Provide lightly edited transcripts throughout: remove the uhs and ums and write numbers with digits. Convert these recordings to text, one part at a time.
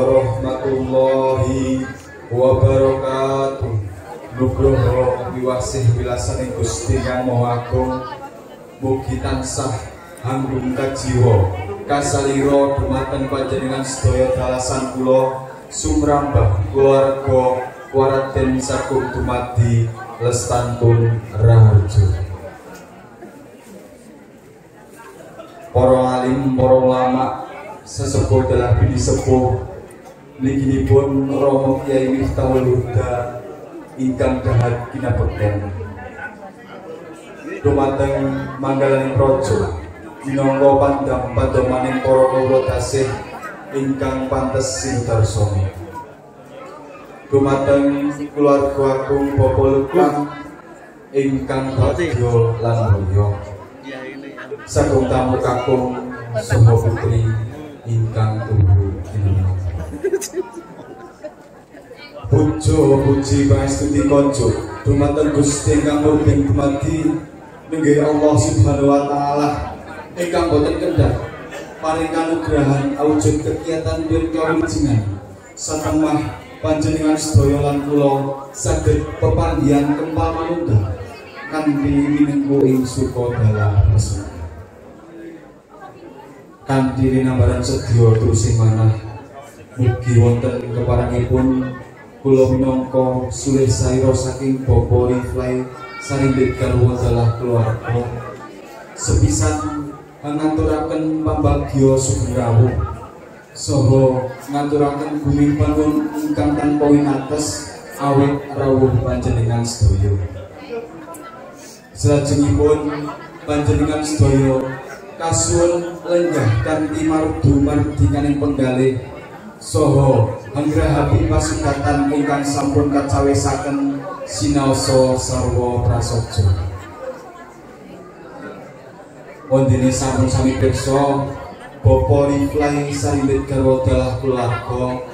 warahmatullahi wabarakatuh. Nugroho wiwasih wilasaning Gusti Kang Maha Agung, mugi tansah hanggung kajiwa kasalira dumateng panjenengan sedaya dalasan kula sumrambah keluarga Waraden sagung dumadi Lestantun Raharjo. Para alim, para ulama, sesepuh dalah bini sepuh, mliginipun Romo Kyai Miftahul Huda ingkang dahat kinabekten dumateng manggalaning praja minangka pandam padomaning para kawula tasih ingkang pantes sindarsana. Dumateng keluarga agung Bapak Lukman ingkang bagya lan mulya, sagung tamu kakung saha putri ingkang tuhu kinurmatan. Pujo puji pangestuti konjo dumateng Gusti ingkang murbeng dumadi nenggih Allah Subhanahu wa taala ingkang boten kendhak paring kanugrahan awujud kegiatan bir kawilujengan satemah panjenengan sedaya lan kula saged pepanggihan kempal manunggal kanthi minengku ing suka dalah resmi. Kanthi linambaran sedya tulus manah mugi wonten keparengipun kula minangka sulih saira saking Bapak Riflai sarimbit garwa dalah keluarga sepisan ngaturaken pambagya sugeng rawuh saha ngaturaken guming panuwun ingkang tanpa winates awit rawuh panjenengan sedaya. Salajengipun panjenengan sedaya kasuwun lenggah kanthi mardu mardikaning penggalih saha anggrahapi pasukatan ingkang sampun kacawisaken sinaosa sarwa prasaja. Wondene sampun sami pirsa Bapak Riflai sarimbit garwa dalah keluarga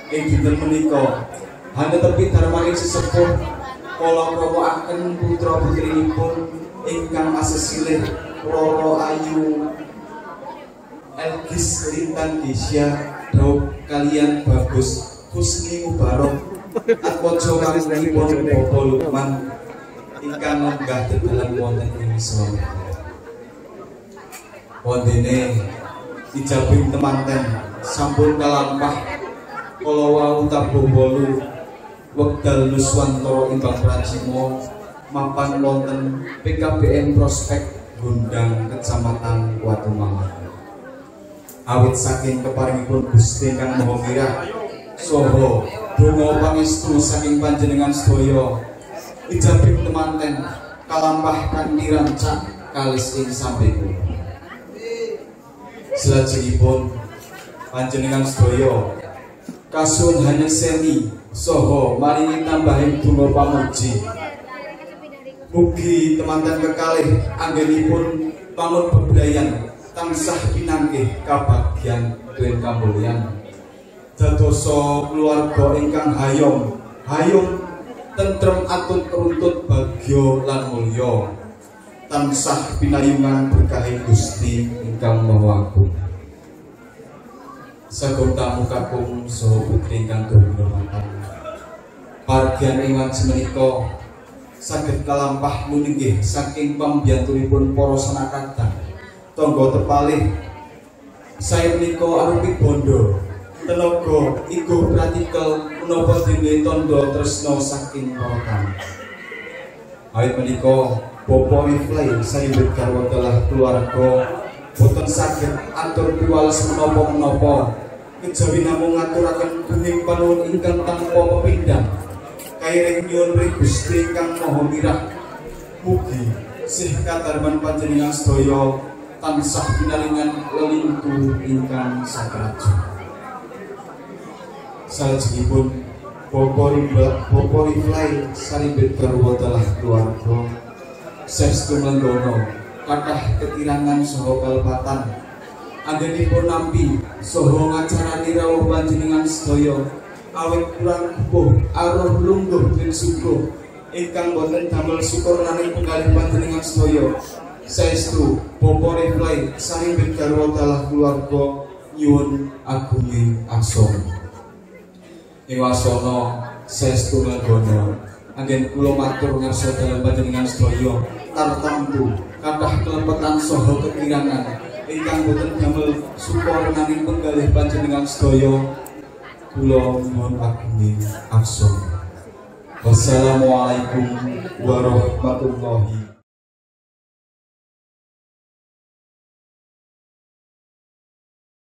ing dinten menika hanetepi darmaning sesepuh kala ngromakaken putra putrinipun ingkang asesilih Roro Ayu Elgis Lintang Gesya Daup kalian Bagus Husni Mubarok atmaja kagunipun Bapak Lukman ingkang lenggah dedalan wonten ing swarga. Wondene ijabing temanten sampun kalampah kala wau tabuh 8 wekdal nuswantara imbang pracima mapan wonten PKBM Prospek Gondang Kecamatan Watumalang. Awit saking keparingipun Gusti Kang Maha Mirah saha donga pangestu saking panjenengan sedaya ijabing temanten kalampah kanthi rancak kalis ing sambeku. Salajengipun panjenengan sedaya kasuwun hanyekseni saha maringi tambahing donga pamuji. Mugi temanten kekalih anggenipun pangun bebrayan tansah pinanggih kabagyan tuwin kamulyan. Dadosa keluarga ingkang hayom, hayom tentrem atut runtut bagya lan mulya. Tansah pinayungan berkahing Gusti ingkang Maha Agung. Sagung tamu kakung saha putri ingkang kinurmatan. Pargian ing wanci menika saged kalampah luninggih saking pambiyantunipun para sanakadang tangga tepalih. Sae menika arupi bondo tenaga igo pratikel menapa dene tandha tresna saking para tamu. Awit menika Bapak Riflai sarimbit garwa dalah keluarga boten saged atur piwales menapa-menapa kejawi namung ngaturaken guming panuwun ingkang tanpa pepindhan kairing nyuwun ring Gusti ingkang Maha Mirah. Mugi sih kadarman panjenengan sedaya tansah pinaringan lelintu ingkang sakraja. Salajengipun Bapak Riflai sarimbit garwa dalah keluarga saestu mlenggono kathah kekirangan saha kalepatan anggenipun nampi saha ngacarani rawuh panjenengan sedaya awit kurang pupuh aruh lungguh den suguh ingkang boten damel syukur laning penggalih panjenengan sedaya. Saestu Bapak Riflai sarimbit garwa dalah keluarga nyuwun agunge asma. Ing wasana saestu nganggono anggen kula matur ngarsa dalem panjenengan sedaya tartamtu kathah kelepetan saha kekirangan ingkang boten damel suparenganing penggalih panjenengan sedaya kula nyuwun agunge aksara. Wassalamualaikum warahmatullahi